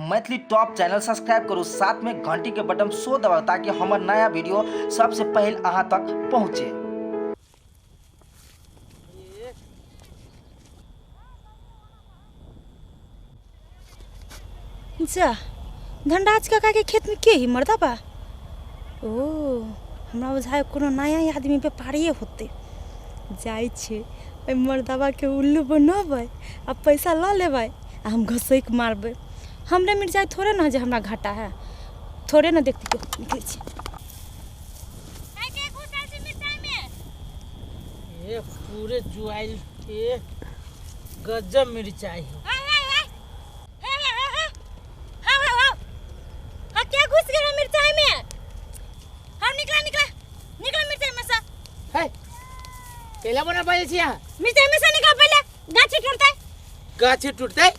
Maithili top channel subscribe करू, साथ में घंटी के बटन सो दबाउ ताकि हमर नया वीडियो सबसे पहले अहाँ तक पहुँचे। जा धनराज काका के खेत में के ही मर्दा बा। ओ हमरा बुझाय कोनो नया आदमी व्यापारिए होते। जाइ छै ओहि मर्दबा के उल्लू बनबै आ पैसा लऽ लेबै आ हम घसैक मारबै। हमरे मिरचाइ थोड़े ने जे हमरा घाटा है, थोड़े ने देखते केओ। निकलै छी। ए पूरे जुआइल ए गजब मिरचाई हो। क्या घुस गेल मिरचाई में? हम निकला निकला निकला मिरचाई में से। है केला बना पाए छी अहाँ? मिरचाई में से निकला पहले, गाछी टूटतै। गाछी टूटतै?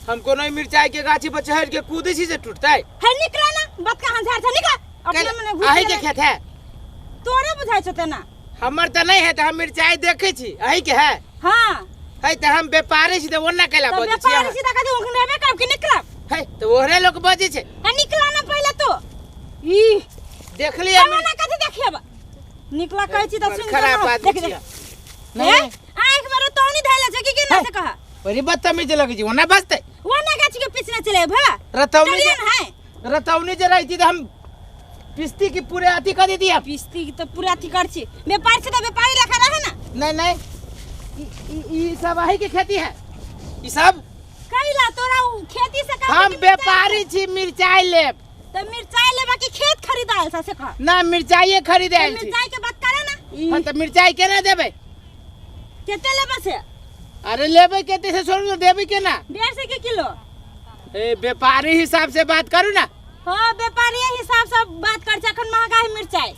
हम कोनो मिरचाई के गाछी पर चढ़ के कूदै छी से टूटतै? है निकला ना, बात कहाँ झाड़ छ निकला। अपने मने घुस अहीं के गेलै। खेत है? तोरे बुझाइ छौ तेना। हमर त नहीं है त हम मिरचाई देखै छी, अहीं के है? हां। है त हम व्यापारी छी त ओना कैला त बजै छी व्यापारी अहाँ? छी त कथी उखनेबे करब कि निकलब? है त ओहरे लोक बजै छै। है निकला ना पहिले तो। ई देखलियै हम ना कथी देखियब? निकला कहै छी त बड़ सुन खराब आदमी देख छी देख। अहाँ। हे आँख में रतौनी धैले छै कि केना से कह? बड़ी बदतमीज लगै छी, ओना बजतै? ओना गाछी के पीछे चले भा। रतौनी चलिए जे न है। रतौनी जे रहती त हम पिस्ती की पूरे अथी कर देती हम। पिस्ती की तो पूरा अथी कर छी। व्यापारी छै त व्यापारी लेखा रहे ना। नहीं नहीं, ई ई ई सब अही के खेती है। ई सब कैला तोरा उ खेती से काम हम कि मिरचाई व्यापारी छी, मिरचाई लेब। त मिरचाई लेबा कि खेत खरीदायल छ से कह? ना मिरचाइए खरीदे त आयल छी। मिरचाई के बात करे ना। हाँ त मिरचाई केना देबै? केते लेबा से? अरे लेबै केते से छोड़ू, देबै केना? 150 के किलो। ए व्यापारी हिसाब से बात करू ना। हाँ व्यापारी हिसाब से बात कर छै, अखन महंगा है मिरचाई।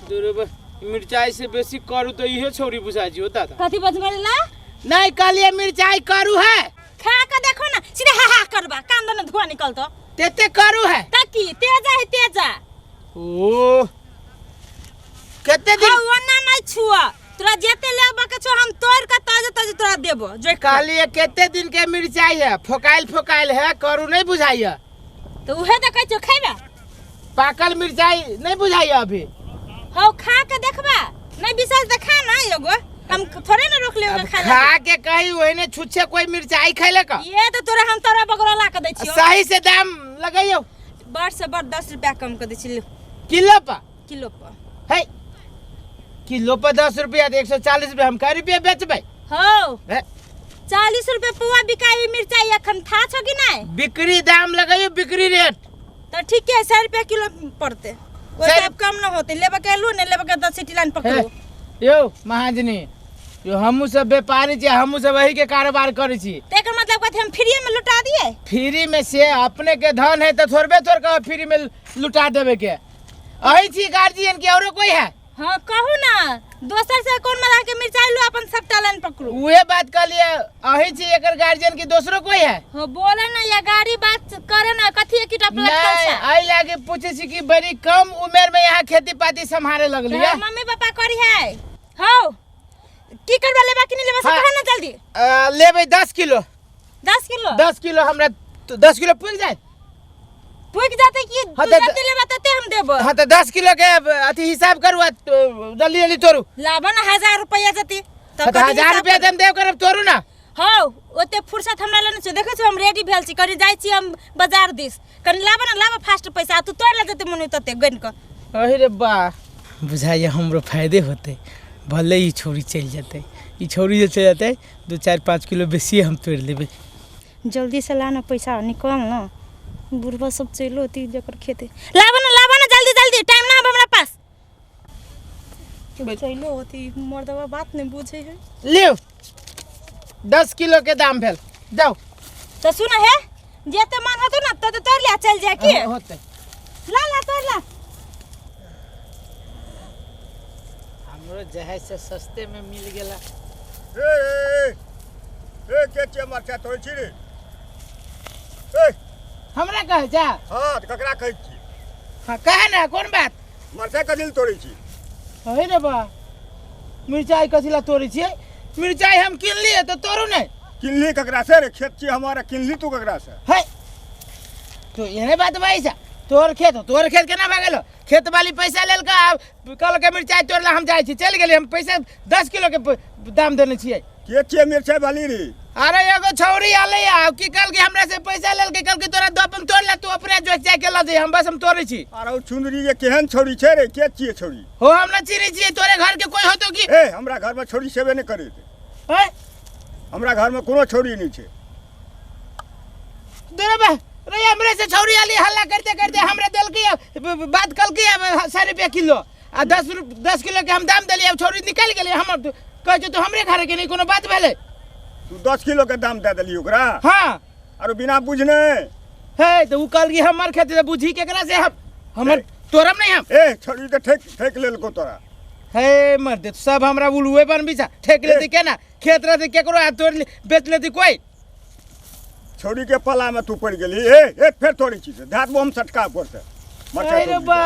दुर्ब मिरचाई से बेसी करू तो इहे छौरी बुझा जी होता था। कथी बजबे ला? नहीं कहलिए मिरचाई करू है। खा के देखो ना, सीधे हा हा करबा, कान दने धुआं निकलतो। तेते करू है। ताकि तेजा है तेजा। ओ कते दिन हाँ ओना नहीं छुआ, तोरा जेते लेबा के छो हम तोड़ के ताजे ताजे तोरा देबो। जो कहलिए कते दिन के मिरचाई है, फोकाइल फोकाइल है, करू नहीं बुझाई है। तो उहे देखै छो खैबा? पाकल मिरचाई नहीं बुझाई है अभी। हौ खा के देखबा, नहीं विश्वास त खा ना एगो, हम थोड़े ना रोक लेबे खा। खा के कही ओहने छुच्छे कोई मिरचाई खैले का? ये तो तोरा हम तोरा बगरो ला के दै छियो। सही से दाम लगैयो। बड़ से बड़ 10 रुपया कम कर दै छी। किलो पर? किलो पर। है किलो पर 10 रुपया त 140 रुपया हम कै रुपया बेचबै? हौ हे 40 रुपया पुआ बिकाई मिरचाई अखन था छो कि नहीं? बिक्री दाम लगैयो, बिक्री रेट। तो ठीक है 100 रुपया किलो पड़ते, ओइ सौ से अब कम न होते। लेबे के लू नहीं लेबे के 10 सिटी लाइन पकड़ू। हे, यौ महाजनी, यो हमहू सब व्यापारी छी, हमहू सब वही के कारोबार करै छी। त एकर मतलब कथी हम फ्री में लुटा दिए? फ्री में से अपने के धन है त थोड़बे थोड़ के फ्री में लुटा देबे के। अही छी गार्जियन के औरो कोई है? हाँ कहू ना, दोसर से कौन मरा के मिरचाई लो अपन सबटा लाइन पकड़ू। उहे बात कहलिए, अही छी एकर गार्जियन की दोसरो कोई है? हो बोले ना या गाड़ी बात करे ना, कथी एक टा प्लट नहीं, छै? आई लागे पूछे छी कि बड़ी कम उम्र में यहाँ खेती पाती संभाले लगली है। मम्मी पापा करी है। हौ की करबा लेबा कि नहीं लेबा से हाँ। कह ना जल्दी। लेबै 10 किलो। 10 किलो? 10 किलो हमरा तो 10 किलो पुग जाए। पुग जाते कि हाँ, तू त जते लेबा तते हम देबो। हाँ तो 10 किलो के अथी हिसाब करू आ, तो जल्दी जल्दी तोरू। लाबा ना 1000 रुपया जती। हाँ, तो कथी 1000 हिसाब रुपया करू? हम देब करब तोरू ना। हौ ओते फुर्सत हमरा लग नै छौ, देखै छौ हम रेडी भेल छी, कनी जाइ छी हम बाजार दिस, कनी लाबा ना, लाबा फास्ट पैसा, तू तोड़ ले जते मन तते गनि क। अरे रे बा, बुझाइए हमरो फायदे होते, भले ई छौरी चलि जेतै, ई छौरी जे चलि जेतै 2 4 5 किलो बेसी हम तोड़ि लेबै। जल्दी से ला ना पैसा निकल ना, बुढ़वा सब चलो होती जकर खेते। लाबा ना, लाबा ना जल्दी जल्दी, टाइम ना अब हमरा पास। चलो होती मर्दवा बात नहीं बुझे है। लियो 10 किलो के दाम भेल, जाओ। तो सुन हे, जेते मन होतो ना तते तोड़ लिया चल जाए की। हाँ, होते। ला ला तोड़ ला। हमरो जहे से सस्ते में मिल गेला। ए ए ए के छियै मरचा तोड़ै छी रे? ए हमरा कहे जा? हाँ तऽ ककरा कहै छी? हाँ कहे ना, कौन बात? मरचा कथी लए तोड़ै छी? अरे रे बा, मिरचाई कथी ला तोड़ै छियै? मिरचाई हम किनलियै तऽ तोड़ू नहि। किनली ककरा से रे? खेत छियै हमारा, किनली तू ककरा से? है तो एहने बात भाई सा तोहर खेत हो, तोहर खेत केना भए गेलो? खेत वाली पैसा लेलका, आब कहलकै मिरचाइ तोड़ला हम जाइ छी, चलि गेली। हम पैसा 10 किलो के दाम देने छियै। के छियै मिरचाइ वाली रे? अरे एगो छौरी आलै आ की कहलकै, हमरा से पैसा लेलकै, कहलकै तोरा दो अपन तोड़ ले, तू अपने जोति जाय के लऽ जइहे, हम बस हम तोड़ै छी। अरे ओ चुंदरी के केहन छौरी छै रे? के छियै छौरी? हो हम ना चिन्है छियै, तोरे घर के कोई होतो की? ए हमरा घर में छौरी सेबे नहि करै छै। हैं? हमरा घर में कोनो छौरी नहि छै। तोरे बा रे हमरे से छौरी आली हल्ला करते करते हमरे देलकै, बात कलकै 100 रुपया किलो आ 10 किलो के हम दाम देलियै, अब छौरी निकलि गेलै। हमर कहै छै तू हमरे घर के नहि, कोनो बात भेलै? तू 10 किलो के दाम दे देली ओकरा? हाँ। आरो बिना बुझने? हे तो उ कहलकै हमर खेत तऽ बुझी केकरा से, हम हमर तोरम नहीं हम। ए छौरी तऽ ठेक ठेक लेलको तोरा। हे मर्द सब हमरा उलुए बनबी छा, ठेक लेती केना? खेत रहती केकरो आ तोड़ ले, बेच लेती कोई। छौरी के पला में तू पड़ गेली। ए ए फेर तोड़ै छी से धात हम सटका पर से। मरचाइ अरे तोड़ि बा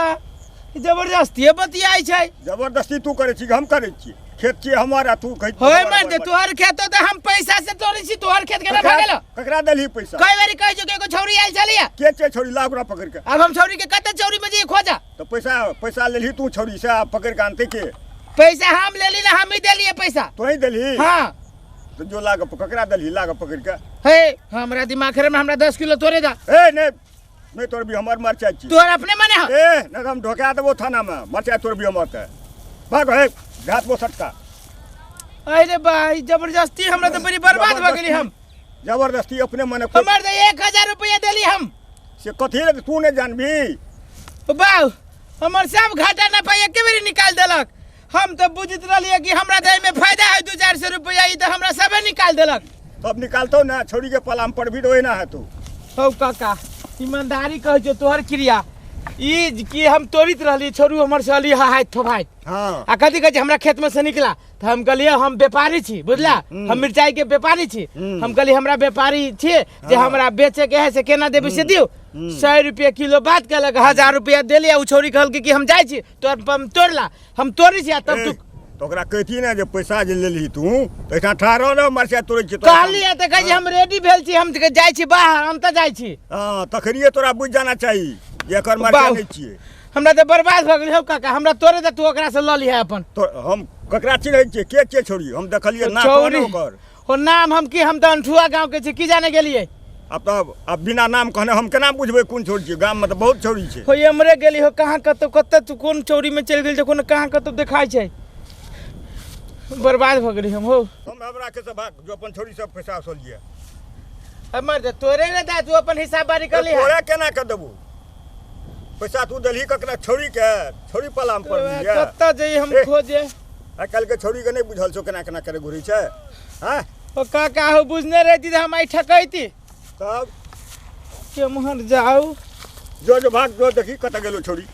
जबरदस्ती बतियाइ छै। जबरदस्ती तू करै छी हम करै छी? खेत छियै हमर आ तू कहै होय मर्द तोहर खेत तऽ हम पैसा से तोड़ै छी, तोहर खेत केना भऽ गेलो? ककरा देलही पैसा? कई बेरी कहै छौ कि एगो छौरी आयल छलियै। के छै छौरी? ला ओकरा पकड़ के। आब हम छौरी के कते छौरी में जइयै खोजा? तऽ पैसा पैसा लेलही तू छौरी से, आब पकड़ के आनतै के? पैसा हम लेली ना, हम ही देलियै पैसा। तोही देलही? हाँ। तऽ जो लाग ककरा देलही, लाग पकड़ के। हे हमरा दिमाग खराब, हमरा 10 किलो तोड़े दा। ए नहीं नहीं तोड़बी, हमर मरचाइ छी। तोहर अपने मने हो? ए नहीं हम ढोका देबो थाना में, मरचाइ तोड़बी हमर तऽ। भाग हे घात बो सटका। अरे भाई जबरदस्ती हमरा तऽ बड़ी बर्बाद भऽ गेली हम। जबरदस्ती अपने मने हमर तऽ 1000 रुपया देली हम। से कथी रे तू नहीं जानबी? बाउ हमर सब घाटा नफा एके बेरी निकाल देलक। हम तऽ बुझैत रहलियै कि हमरा तऽ एहिमे फायदा है 200-400 रुपया, ई तऽ हमरा सबे निकाल देलक। तब निकालतौ ना, छौरी के पलाम पर भी तो ना है तू। हौ काका ईमानदारी कहै छौ तोहर क्रिया ई कि हम तोड़ित रहली, छोड़ू हमर से अली हाथ थोभाइत। हाँ। आ कथी कहै छै हमरा खेत में से निकला, तऽ हम कहलियै हम व्यापारी छी बुझला, हम मिरचाई के व्यापारी छी। हम कहलियै हमरा व्यापारी छियै जे हमरा बेचे के है से केना देबै से दियौ। 100 रुपया किलो बात केलक, 1000 रुपया देलियै। ओ छौरी कहलकै कि हम जाइ छी तोर हम तोड़ला, हम तोड़ै छी आ तब तू तऽ ओकरा कहती ने जे पैसा जे लेलही तू तऽ एहिठाम ठाढ़ रह ने, मरचाइ तोड़ै छी तोरा। कहलियै तऽ कहै छै हम रेडी भेल छी, हम जाइ छी बाहर, हम तऽ जाइ छी। हाँ तखनिये तोरा बुझि जाना चाही जे एकर मरचाइ नहि छियै। हमरा तऽ बर्बाद भऽ गेल हौ काका, हमरा तोड़े दे, तू ओकरा से लऽ लिहे अपन। तो हम ककरा चिन्है छियै? के छियै छौरी? हम देखलियै ना छौरी। ओकर। हो नाम हम की, हम तऽ अनठुआ गाँव के छी, की जाने गेलियै। आब तऽ आब बिना नाम कहने हम केना बुझबै कोन छौरी छियै? गाम में तऽ बहुत छौरी छै। हो एमरे गेली हो, कहाँ कतौ कतऽ तू कोन चौरी में चलि गेल, कोनो कहाँ कतौ देखाइ छै। बर्बाद भऽ गेली हम हो। हम हमरा के से भाग जो अपन छौरी सब पैसा वसूल लिअ। हमर तऽ तोरे ने दा, तू अपन हिसाब बारी कर लिहा। तोरा केना के देबू पैसा? तू देलही ककरा? छौरी के? छौरी पलाम पर लिअ। कतऽ जइयै हम खोजे? आइ काल्हि के छौरी के नहि बुझल छौ केना केना करे घुरै छै। हाँ ओ काका हो बुझने रहती तऽ हम आइ ठकैती। तब केम्हर जाउ? जो जो भाग जो देखी कतऽ गेलो छौरी।